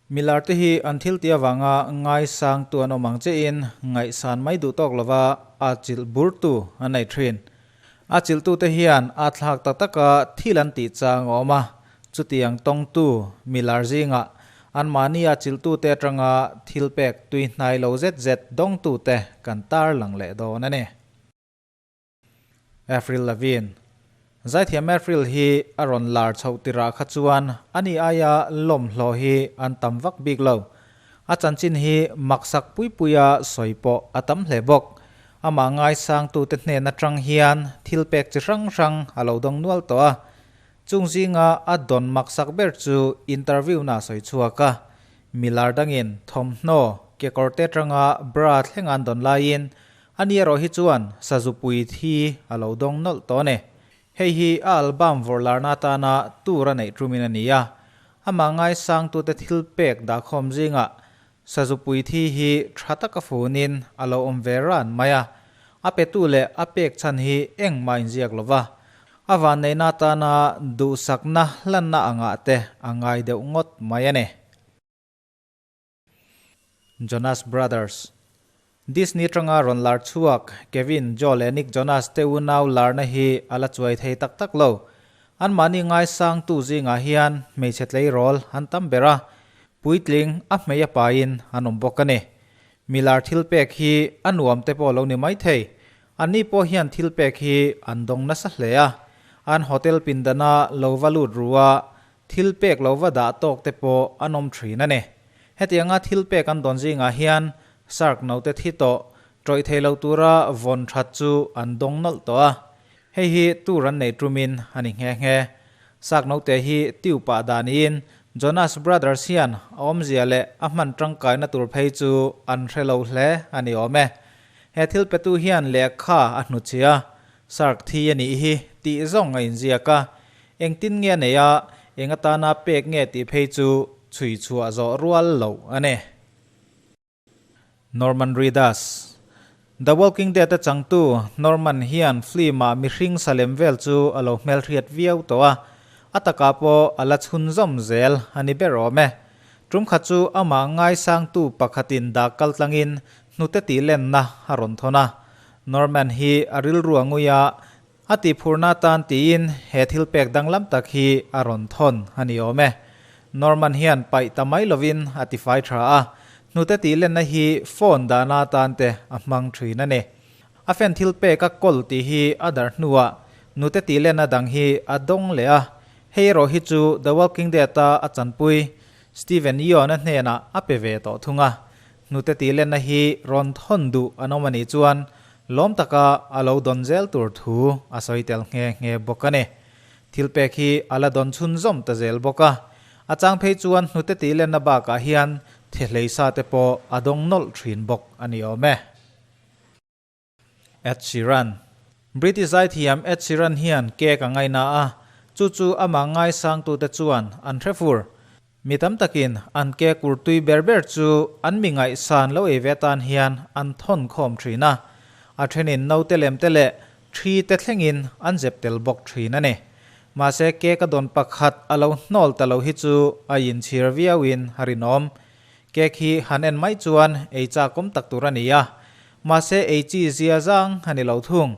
Milar te hi an thil tih avanga ngaisangtu an awm ang chiahin ngaihsan mai duh tawk lova a chilh burtu an nei thin. A chilhtute hian a thlak tak taka thil an tih chang a awm a, chutiang tawngtu milar zingah anmahni a chilhtute atanga thil pek tui hnai lo zet zet dawngtute kan tarlang leh dawn a ni. Avril Lavigne. Zaithiam Avril hi a rawn lar chhoh tirah kha chuan ani aia lawmhlawh hi an tam vak bik lo. A chanchin hi maksak pui puia sawi pawh a tam hle bawk. Amah ngaisangtute hnen atang hian thil pek chi hrang hrang a lo dawng nual tawh a. Chung zinga a dawn maksak ber chu interview na sawi chhuak a. Milar dangin thawmhnaw, kekawrte atanga bra thleng an dawn laiin Ani erawh hi chuan Sazupui thi a lo dawng nawlh tawh a ni. Hei hi a album vawrhlarna atana tour a neih tumin a ni a. Amah ngaisangtute thil pek dahkhawm zingah Sazupui thi hi tha taka funin a lo awm ve ran mai a. A petu leh a pek chhan hi engmah inziak lo va. A vanneihna atana duhsakna hlanna angah te a ngai deuh ngawt mai a ni. Jonas Brothers. Disney atanga rawn lar chhuak Kevin, Joe leh Nick Jonas te unau larna hi a la chuai thei tak tak lo. Anmahni ngaisangtu zingah hian hmeichhe tleirawl an tam ber a, puitling a hmei a pain an awm bawk a ni. Milar thil pek hi a nuam te pawh lo ni mai thei. Anni pawh hian thil pek hi an dawng nasa hle a, an hotel pindana lo va lut ru a, Thil pek lo va dah tawk te pawh an awm thin a ni. Hetianga thil pek an dawn zingah hian Shark note thi tawh, tawih thei lo tura vawn that chu an dawng nawlh tawh a. Hei hi tur an nei tumin a ni nghe nghe. Shark note hi tiu pah daniin Jonas Brothers hian a awmzia leh a hman tangkaina tur phei chu an hre lo hle a ni awm e. He thil petu hian lehkha a hnuchhia a, Shark thi a nih hi tih zawng a inziak a. Engtin nge a nei a, eng atana pek nge tih phei chu chhui chhuah zawh rual loh a ni. Norman Reedus. The Walking Dead a changtu Norman hian film-ah mihring salem vel chu a lo hmelhriat viau tawh a, a takah pawh a la chhunzawm zel a ni ber awm e. Tum khat chu amah ngaisangtu pakhatin dak kaltlangin hnute tih lenna a rawn thawn a. Norman hi a rilru a ngui a, A tihphurna atan tiin he thil pek danglam tak hi a rawn thawn a ni awm e. Norman hian paih ta mai lovin a tifai tha a, hnute tih lenna hi phone dahna atan te a hmang thin a ni. A fan thil pek a kawl tih hi a darh hnuah hnute tih lenna dang hi a dawng leh a, hei erawh hi chu The Walking Dead-a a chanpui Steven Yeun-a hnenah a pe ve tawh thung a. Hnute tih lenna hi rawn thawn duh an awm a nih chuan Lawm taka a lo dawn zel tur thu a sawi tel nghe nghe bawk a ni. Thil pek hi a la dawn chhunzawm ta zel bawk a. A chang phei chuan hnute tih lenna bakah hian thehleisa te pawh a dawng nawlh thin bawk a ni awm e. Ed Sheeran. British zaithiam Ed Sheeran hian cake a ngaina a, chu chu amah ngaisangtute chuan an hre fur. Mi tam takin an ke kur tui ber ber chu an mi ngaihsan lo ei ve atan hian an thawn khawm thin a, a thenin naute lem te leh thi te thlengin an zep tel bawk thin a ni. Mahse ke ka dawn pakhat a lo hnawl ta lo hi chu a inchhir viauin a rinawm. Cake hi han en mai chuan ei chakawm tak tur a ni a, mahse ei chi zia zang a ni lo thung.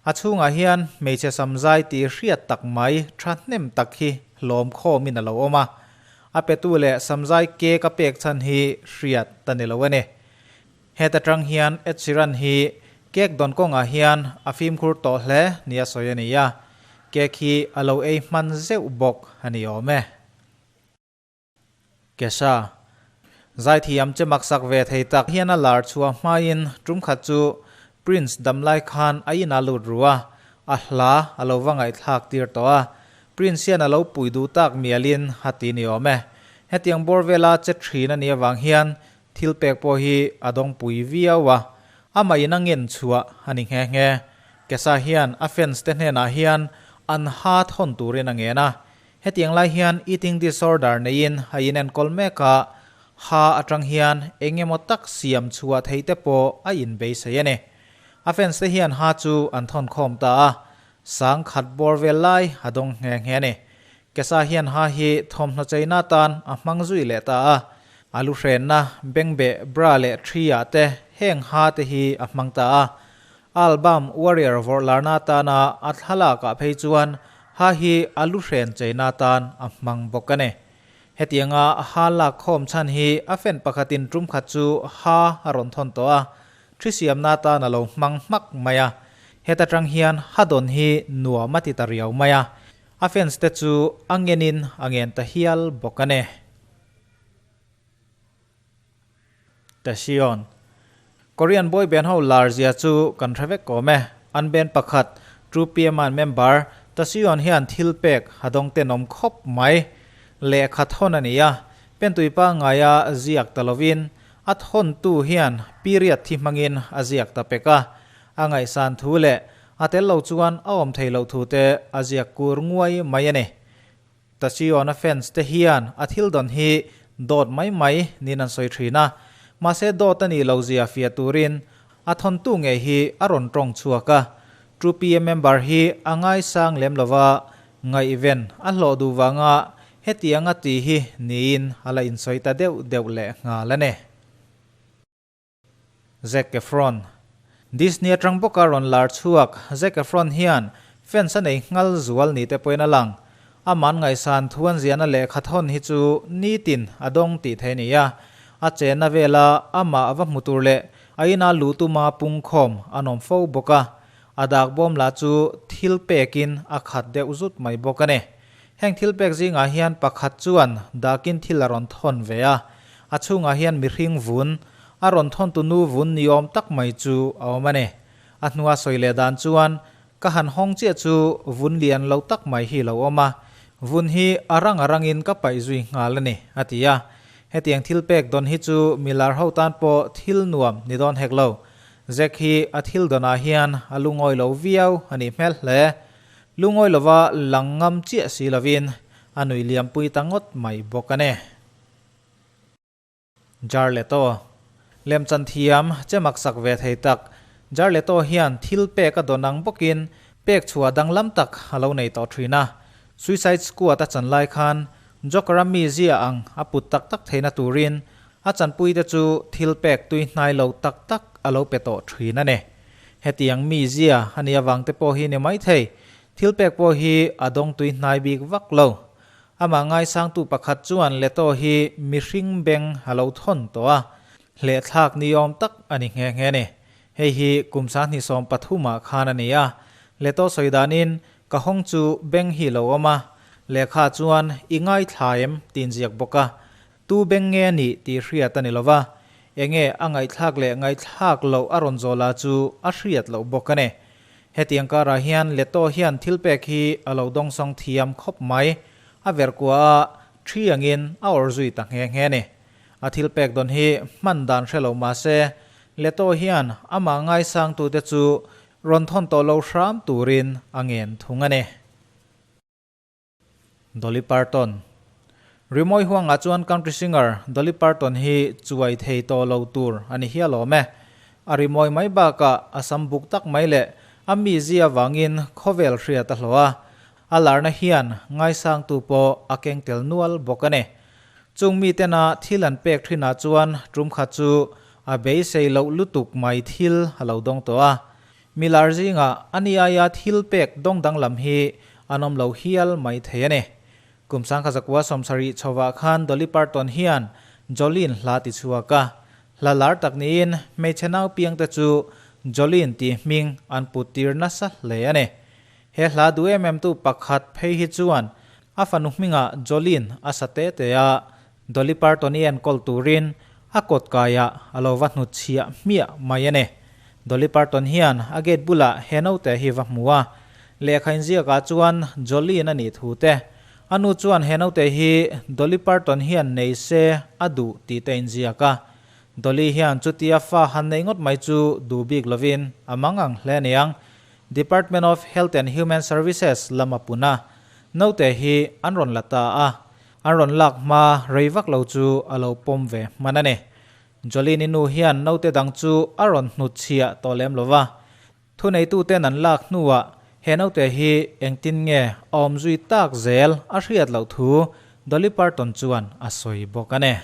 A chhungah hian hmeichhe samzai tih hriat tak mai thahnem tak hi hlawm khawmin a lo awm a. A petu leh samzai cake a pek chhan hi hriat ta ni lo a ni. Heta tang hian Ed Sheeran hi cake dawn kawngah hian a fimkhur tawh hle nia sawi a ni a. Cake hi a lo ei hman zeuh bawk a ni awm e. Kesha. Zaithiam che maksak ve thei tak hian a lar chhuah hmain tum khat chu Prince damlai khan a in a lut ru a, a hla a lo va ngaihthlak tir tawh a. Prince hian a lo pui duh tak mialin a ti ni awm e. Hetiang bawr vela che thin a nih avang hian thil pek pawh hi a dawng pui viau a, amah in a ngen chhuah a ni nghe nghe. Kesha hian a fans te hnenah hian an ha thawn turin a ngen a, Hetiang lai hian eating disorder neiin a inenkawl mek a, ha atang hian eng emaw tak siam chhuah theih te pawh a inbeisei a ni. A fans te hian ha chu an thawn khawm ta a, sang khat bawr vel lai a dawng nghe nghe a ni. Kesa hian ha hi thawmhnaw cheina tan a hmang zui leh ta a. A lu hrenna, bengbeh, bra leh thi ah te heng ha te hi a hmang ta a. Album Warrior vawrh larna atana a thlalak ah phei chuan ha hi a lu hren cheina atan a hmang bawk a ni. Hetianga ha lak khawm chhan hi a fan pakhatin tum khat chu ha a rawn thawn tawh a, thi siamna atan a lo hmang hmak mai a. Heta tang hian ha dawn hi nuam a ti ta riau mai a, a fans te chu a ngenin a ngen ta hial bawk a ni. Taehyung. Korean boy band ho lar zia chu kan hre vek awm e. An band pakhat 2PM an member Taehyung hian thil pek a dawng tenawm khawp mai. Lehkha thawn a ni a, pentui pangngaia ziak ta lovin a thawntu hian period thi hmangin a ziak ta pek a. A ngaihsan thu leh a tel lo chuan a awm thei loh thu te a ziak kur nguai mai a ni. Tachiona fans te hian a thil dawn hi dawt mai mai niin an sawi thin a, mahse dawt a nih lo zia fiah turin a thawntu ngei hi a rawn tawng chhuak a. 2PM member hi a ngaisang lem lova ngaihven a hlawh duh vanga hetiang a ti hi niin a la insawi ta deuh deuh leh nghal a ni. Zac Efron. Disney atang bawka rawn lar chhuak Zac Efron hian fans a nei nghal zual ni te pawhin a lang. Aman ngaihsan thuan ziahna lehkha thawn hi chu nitin a dawng tih theih a ni a. A chenna vela amah a va hmu tur leh a ina luh tuma pungkhawm an awm fo bawk a. A dak bawm lah chu thil pekin a khat deuh zut mai bawk a ni. Heng thil pek zingah hian pakhat chuan dakin thil a rawn thawn ve a, a chhungah hian mihring vun, a rawn thawntu nu vun ni awm tak mai chu a awm a ni. A hnua sawi leh dan chuan, Ka han hawng chiah chu vun lian lo tak mai hi lo awm a, vun hi a rang a rangin ka paih zui nghal a ni, a ti a. Hetiang thil pek dawn hi chu milar ho tan pawh thil nuam ni dawn hek lo. Zac hi a thil dawnah hian a lungawi lo viau a nih hmel hle. Lungawi lova lang ngam chiah si lovin a nui liampui ta ngawt mai bawk a ni. Jarleto. Lemchan thiam che maksak ve thei tak. Jarleto hian thil pek a dawn ang bawkin pek chhuah danglam tak a lo nei tawh thin a. Suicide Squad a chan lai khan Joker-a mizia ang a put tak tak theihna turin a chanpuite chu thil pek tui hnai lo tak tak a lo pe tawh thin a ni. Hetiang mizia a nih avang te pawh hi ni maithei, thil pek pawh hi a dawng tui hnai bik vak lo. Amah ngaisangtu pakhat chuan Leto hi mihring beng a lo thawn tawh a, hlehthlak ni awm tak a ni nghe nghe ni. Hei hi kum 2013 ah khan a ni a, Leto sawi danin ka hawng chu beng hi lo awm a, lehkha chuan i ngaithla em tiin ziak bawk a, Tu beng nge a nih tih hriat a ni lo va, enge a ngaihthlak leh ngaihthlak loh a rawn zawh lah chu a hriat loh bawk a ni. Hetiang karah hian Leto hian thil pek hi a lo dawngsawng thiam khawp mai, a verkua a thi angin a awrh zui ta nghe nghe a ni. A thil pek dawn hi hman dan hre lo mah se, Leto hian amah ngaisangtute chu rawn thawn tawh lo hram turin a ngen thung a ni. Dolly Parton. Rimawi huangah chuan country singer Dolly Parton hi chuai thei tawh lo tur a ni hial awm e. A rimawi mai bakah a sam buk tak mai leh a mizia vangin khawvel hriat a hlawh a, a larna hian ngaisangtu pawh a keng tel nual bawk a ni. Chung mitena thil an pek thinah chuan tum khat chu a beisei loh lutuk mai thil a lo dawng tawh a, Milar zingah a ni aia thil pek dawng danglam hi an awm lo hial mai thei a ni. Kum 1970 chhovah khan Dolly Parton hian Jolene hla ti chhuak a. Hla lar tak niin hmeichhe nau piangte chu Jolene tih hming an put tir nasa hle a ni. He hla duh em em tu pakhat phei hi chuan a fanu hmingah Jolene a sa te te a, Dolly Parton i enkawl turin a kawt kaiah a lo va hnutchhiah hmiah mai a ni. Dolly Parton hian a gate bulah he naute hi va hmu a, lehkha inziakah chuan Jolene a nih thu te, a nu chuan he naute hi Dolly Parton hian nei se a duh tih te inziak a. Dolly hian chutia fa han nei ngawt mai chu duh bik lovin a mang ang hle aniang. Department of Health and Human Services lam a pun a, naute hi an rawn la ta a. An rawn lak hma rei vak lo chu a lo pawm ve hman a ni. Jolene-i nu hian naute dang chu a rawn hnutchhiah tawh lem lo va. Thuneituten an lak hnuah he naute hi engtin nge a awm zui tak zel a hriat loh thu Dolly Parton chuan a sawi bawk a ni.